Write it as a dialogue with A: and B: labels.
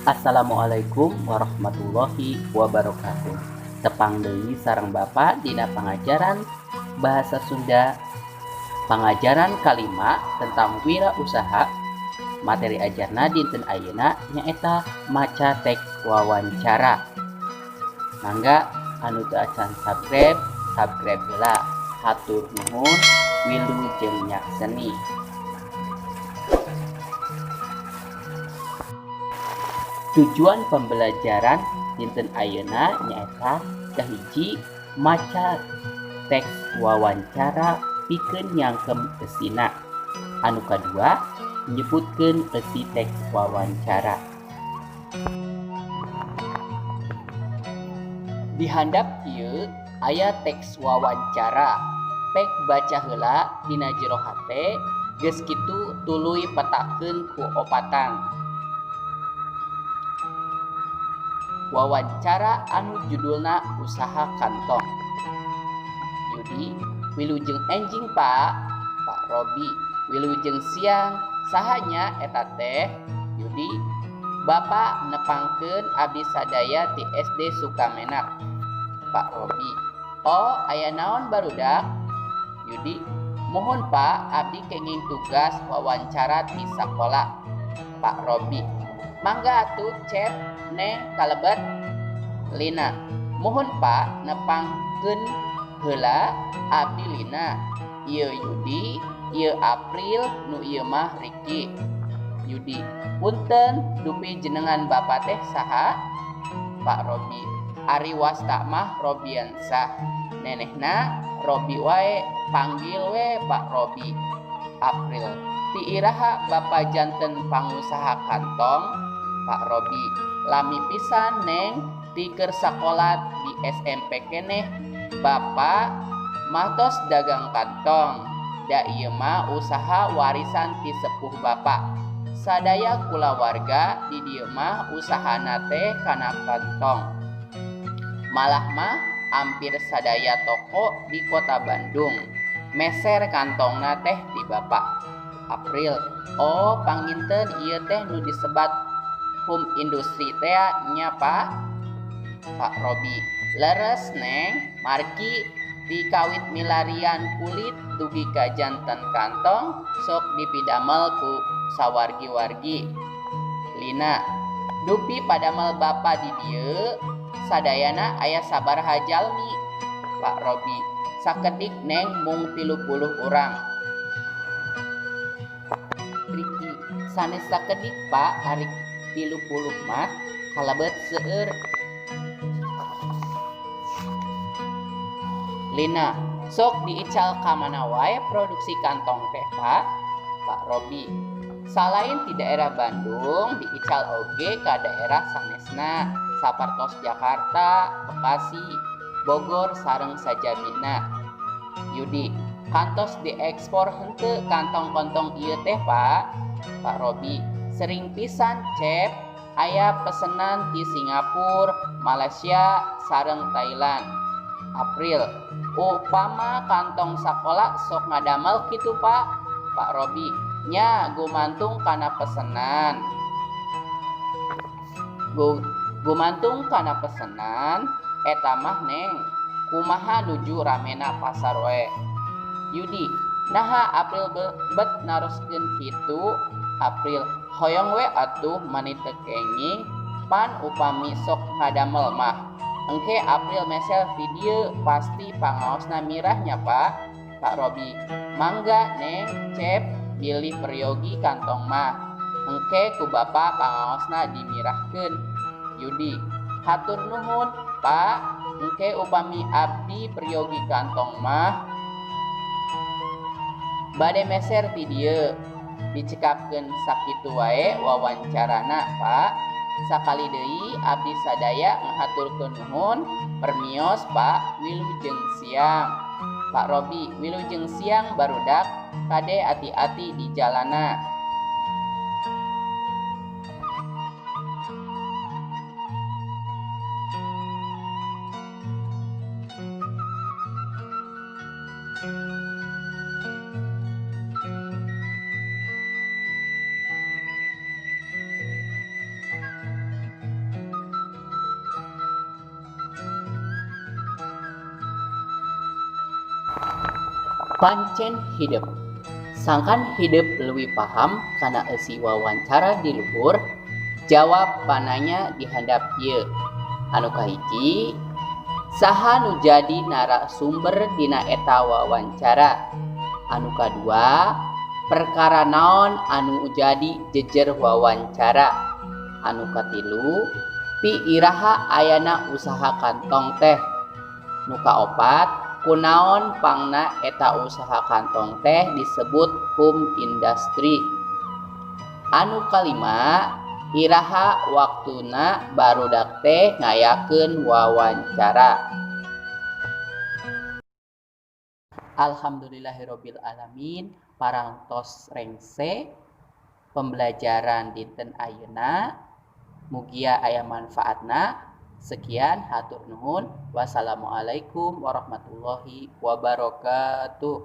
A: Assalamualaikum warahmatullahi wabarakatuh. Tepang deui sareng Bapak dina pangajaran Bahasa Sunda, pangajaran kalima tentang wirausaha. Materi ajarna dinten ayeuna nyaeta maca teks wawancara. Mangga anu teu acan subscribe, subscribe heula. Hatur nuhun, wilujeng nyakseni. Tujuan pembelajaran dinten ayeuna nyaeta kahiji, maca teks wawancara pikeun nyangkem eusina. Anu kadua, nyebutkeun eusi teks wawancara. Di handap ieu aya teks wawancara. Pek baca heula dina jero hate, geus kitu tuluy petakeun ku opatan. Wawancara anu judulna Usaha Kantong. Yudi, wilujeng enjing Pak. Pak Robi, wilujeng siang. Saha nya eta teh? Yudi, Bapak nepangkeun abdi sadaya ti SD Sukamenak. Pak Robi, oh aya naon barudak? Yudi, muhun Pak, abdi kenging tugas wawancara ti sakola. Pak Robi, mangga atuh Cep, Neng kalebet. Lina, muhun Pak, nepangkeun heula abdi Lina. Ieu Yudi, ieu April, nu ieu mah Riki. Yudi, punten dupi jenengan Bapak teh saha? Pak Robi, ari wasta mah Robiansah. Nenehna Robi wae, panggil we Pak Robi. April, ti iraha Bapak janten pangusaha kantong? Pak Robi, lami pisan Neng, ti keur sakola di SMP keneh Bapak mah tos dagang kantong. Da ieu mah usaha warisan ti sepuh Bapak. Sadaya kulawarga di dieu mah usahana teh kana kantong. Malah mah hampir sadaya toko di kota Bandung meser kantongna teh ti Bapak. April, oh panginten ieu teh nu disebat home industri teh nya Pak? Pak Robi, leres Neng, margi dikawit milarian kulit dugi ka janten kantong sok dipidamel ku sawargi-wargi. Lina, dupi padamel Bapak di dieu sadayana aya sabaraha jalmi? Pak Robi, sakedik Neng, mung 30 urang. Riki, sanes sakedik Pak, ari 30 mah kalebet seueur. Lina, sok diical ka mana wae produksi kantong teh Pak? Pak Robi, salain di daerah Bandung diical oge ka daerah sanesna sapertos Jakarta, Bekasi, Bogor sareng sajabina. Yudi, kantos diekspor henteu kantong-kantong ieu teh Pak? Pak Robi, sering pisan Cep, aya pesenan di Singapura, Malaysia, sareng Thailand. April, upama kantong sakola sok ngadamel kitu Pak? Pak Robi, nya gumantung kana pesenan. Gumantung kana pesenan eta mah Neng, kumaha nuju ramena pasar we. Yudi, naha April bet naroskeun kitu? April, hoyong we atuh mani teu kenging pan upami sok ngadamel mah. Engke April mesel video pasti pangaosna mirahnya Pak. Pak Robi, mangga Neng, Cep, bilih peryogi kantong mah. Engke ku Bapak pangaosna dimirahkeun. Yudi, hatur nuhun Pak, engke upami abdi peryogi kantong mah bade meser ti dieu. Dicekapkeun sakitu wae wawancarana Pak. Sakali deui abdi sadaya ngahaturkeun nuhun, permios Pak, wilujeng siang. Pak Robi, wilujeng siang barudak, kade ati-ati di jalana. Pancen hidep. Sangkan hidep leuwih paham kana eusi wawancara di luhur, jawab pananya di handap ieu. Anu kahiji, saha nu jadi narasumber dina eta wawancara? Anu kadua, perkara naon anu jadi jejer wawancara? Anu katilu, ti iraha ayana usaha kantong teh? Nu kaopat, kunaon pangna eta usaha kantong teh disebut home industry? Anu kalima, iraha waktuna barudak teh ngayakeun wawancara? Alhamdulillahirabbil alamin, parantos rengse pembelajaran dinten ayeuna, mugia aya manfaatna. Sekian, hatur nuhun. Wassalamualaikum warahmatullahi wabarakatuh.